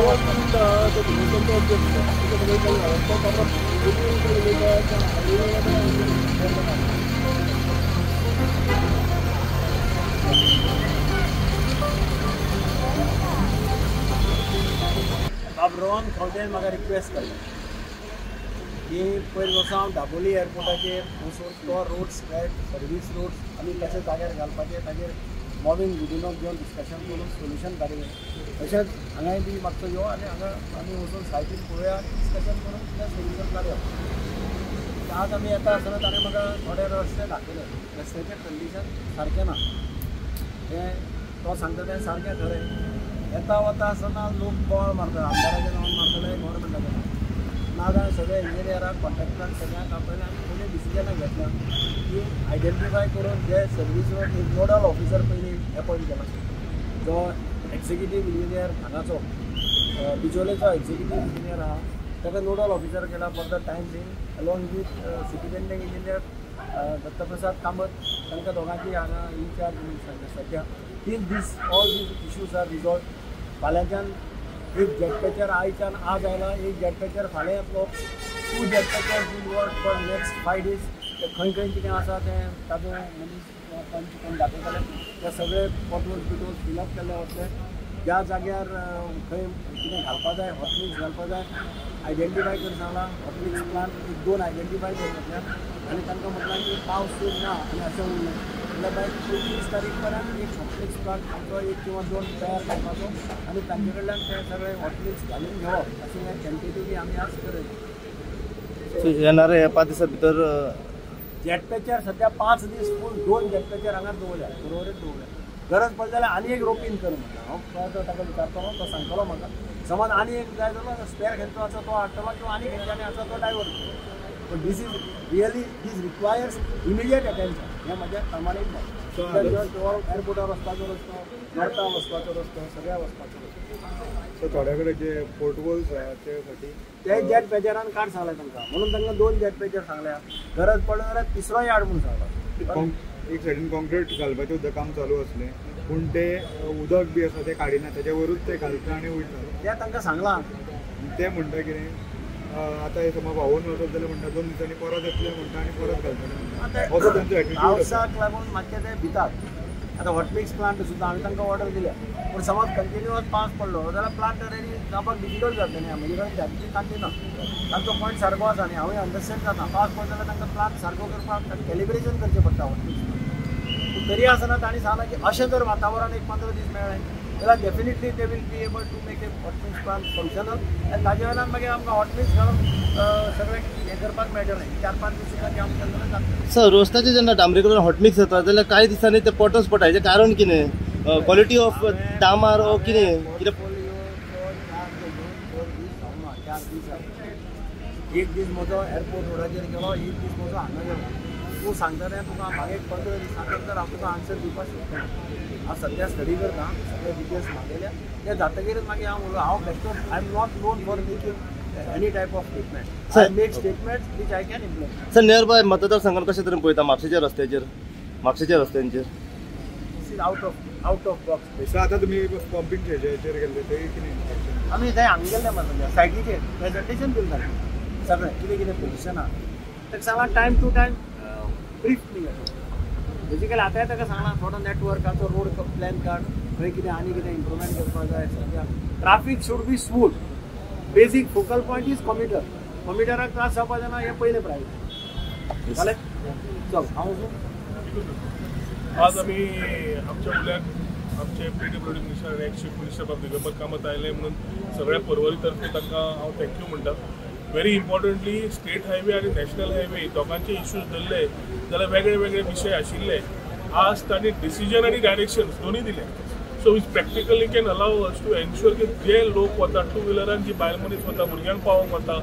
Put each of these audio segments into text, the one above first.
बाब रोहन खवटेन म्हाका रिक्वेस्ट केल्लो की पयर वर्सा हांव दाबोली एअरपोर्टाचेर वचून तो रोड स्क्वेअर सर्वीस रोड आमी कशे जाग्यार घालपाचें ताजेर मॉविन गुदिनोक घेवन डिस्कशन करून सोल्युशन काडलें. तशेंच हांगाय बी मातसो यो आनी हांगा आमी वचून सायटीर पळोवया आनी डिस्कशन करून तें सोल्युशन काडया. आज आमी येता आसतना ताणें म्हाका थोडे रस्ते दाखयले. रस्त्याचें कंडिशन सारकें ना, तें तो सांगता तें सारकें खरें. येता वता आसतना लोक बोवाळ मारता, आमदाराचें नांवान मारतले, गव्हर्मेंटाचें नांव ना जाल्यार सगळे इंजिनियराक कॉन्ट्रॅक्टराक सगळ्यांक आपयले आनी पयलीं डिसिजनां घेतल्या की आयडेंटिफाय करून जे सर्वीस रोड एक नोडल ऑफिसर पयलीं एपॉयंट केला, जो एक्झिक्युटीव इंजिनियर हांगाचो बिचोलेचो एक्झिक्युटीव इंजिनियर आहा ताका नोडल ऑफिसर केला for the time being along with superintending engineer Dattaprasad Kamat. तांकां दोगांची हांगा इनचार्ज म्हणून सांगता सद्या till these all these issues are resolve. फाल्यांच्यान एक जेटपॅचर आयच्यान आज आयला, एक जेटपॅचर फाल्यां येतलो. 2 jet patcher will work for next 5 days. ते खंय खंय कितें आसा तें ताजो मनीस पंच कोण दाखयतले, ते सगळे पोटहोल्स बिटहोल्स फिलअप केल्ले वतले. ज्या जाग्यार खंय कितें घालपा जाय, हॉटमिक्स घालपा जाय, आयडेंटिफाय कर सांगलां. हॉटमिक्स प्लांट एक 2 आयडेंटिफाय कर घेतल्या आनी तांकां म्हटलां की पावस सुरू ना आनी अशें उरलें म्हणल्यार बाय 25 तारीख पर्यंत एक हॉटमिक्स प्लांट आमचो 1 किंवा 2 तयार करपाचो आनी तांचे कडल्यान ते सगळे हॉटमिक्स घालून घेवप अशें हें टेंटेटिवली आमी आज करयलें. येणारे 5 दिसां भितर जेटपॅचर सद्या 5 दीस फूल 2 जेटपॅचर हांगा दवरल्या, बरोबरच दवरल्या. गरज पडली जाल्यार आनी एक रोपीन कर म्हणटा हांव ताका विचारतलो, तो सांगतलो म्हाका. समज आनी एक जाय जाल्यार स्पेर खंयचो आसा तो हाडटलो किंवा आनी खंयच्यानी आसा तो डायवर्ट करतलो. पण this is really this requires immediate attention. हें म्हजें प्रामाणीक मत. एअरपोर्टार वचपाचो रस्तो, नॉर्था वचपाचो रस्तो, सगळ्या वचपाचो रस्तो. सो थोड्या कडेन जे पोर्टहोल्स आहा ते साठी ते जेट पॅचरान काड सांगलें तांकां, म्हणून तांकां 2 जेट पॅचर सांगल्या. गरज पडली जाल्यार तिसरोय हाड म्हणून सांगला. एक सायडीन कॉन्क्रीट घालपाचें सुद्दां काम चालू आसलें, पूण ते उदक बी आसा तें काडिना, तेजे वरूच ते घालता आनी वयता. तें तांकां सांगलां. ते म्हणटा कितें आतां हे समज व्हांवून वचत जाल्यार म्हणटा 2 दिसांनी परत येतले म्हणटा आनी परत घालतले. असो तेंचो एटिट्यूड. पावसाक लागून मातशे ते भितात. आतां हॉटमिक्स प्लांट सुद्दां हांवें तांकां ऑर्डर दिल्या, पूण समज कंटिन्युअस पावस पडलो जाल्यार प्लांट रेडी जावपाक डिफिकल्ट जातलें न्ही. म्हजे कडेन जातीची तांकी ना. तांचो पॉयंट सारको आसा न्ही, हांवूय अंडरस्टँड जाता. पावस पडलो जाल्यार तांकां प्लांट सारको करपाक कॅलिब्रेशन करचें पडटा हॉटमिक्स. तरी आसतना तांणी सांगलां की अशें जर वातावरण एक 15 दीस मेळ्ळें जाल्यार definitely they will be able to make a hot mix plant functional. आनी ताजे वयल्यान मागीर आमकां हॉटमिक्स घालून सगळें हें करपाक मेळटलें. 4-5 दीस सुद्दां आमकां जाल्यार जातलें. सर, रस्त्याचे जेन्ना डांबरीकरण हॉटमिक्स जाता जाल्यार कांय दिसांनी ते पोटोस पडटा, हेचें कारण कितें? क्वॉलिटी ऑफ डांबर ओ कितें कितें? 4 दीस जावना, 4 दीस जाले. 1 दीस म्हजो एअरपोर्ट रोडाचेर गेलो, 1 दीस म्हजो हांगा गेलो. तूं सांगता तें तुका मागीर 15 दिसां नंतर हांव तुका आन्सर दिवपाक शकता. हांव सद्या स्टडी करता, सगळे डिटेल्स मागयल्या, ते जातकीरच मागीर हांव उलो. हांव बेश्टो I am not known for making any type of statement. I make statements which I can implement. Sir, near by मतदारसंघान कशें तरेन पळयता म्हापशेच्या रस्त्याचेर, म्हापशेच्या रस्त्यांचेर? This is out of box. Sir, आतां तुमी पंपींग स्टेशनाचेर गेल्ले ते कितें? आमी थंय हांगा गेल्ले मरे सायटीचेर प्रेजेंटेशन दिलें तांकां सगळें कितें कितें पोजिशन आहा ताका सांगलां. Time to time brief me. Basically आतांय ताका सांगलां थोडो नॅटवर्काचो रोड प्लॅन काड, खंय कितें आनी कितें इम्प्रुवमेंट करपाक जाय. सद्या traffic should be smooth. Basic focal point is commuter. कॉम्प्युटराक त्रास जावपा जायना हें पयलें प्रायोरिटी. जालें, चल हांव वचूं. आज आमी आमच्या उल्याक आमचे PWD minister आनी एक्स चीफ मिनिस्टर बाब दिगंबर कामत आयले म्हणून सगळ्या पर्वरी तर्फे तांकां हांव thank you म्हणटा. व्हेरी इम्पॉर्टंटली स्टेट हायवे आनी नॅशनल हायवे दोगांचे इश्यूज धरले जाल्यार वेगळे वेगळे विशय आशिल्ले. आज तांणी डिसिजन आनी डायरेक्शन्स दोनूय दिले. So which practically can allow us to ensure की जे लोक वता टू व्हिलरान, जी बायल मनीस वता, भुरग्यांक पावोवंक वता,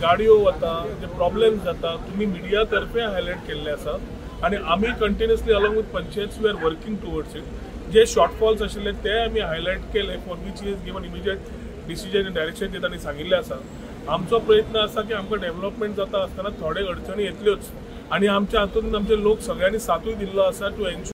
गाडयो वता, जे प्रॉब्लेम्स जाता तुमी मिडिया तर्फे हायलायट केल्ले आसा आनी आमी continuously along with panchayat we are working towards it. J shortfalls आशिल्ले ते आमी हायलायट केले for which is given immediate decision and direction जे तांणी सांगिल्लें आसा. आमचो प्रयत्न आसा की आमकां डेव्हलपमेंट जाता आसतना थोडे अडचणी येतल्योच आनी आमच्या हातून आमचे लोक सगळ्यांनी साथूय दिल्लो आसा टू एन्श्योर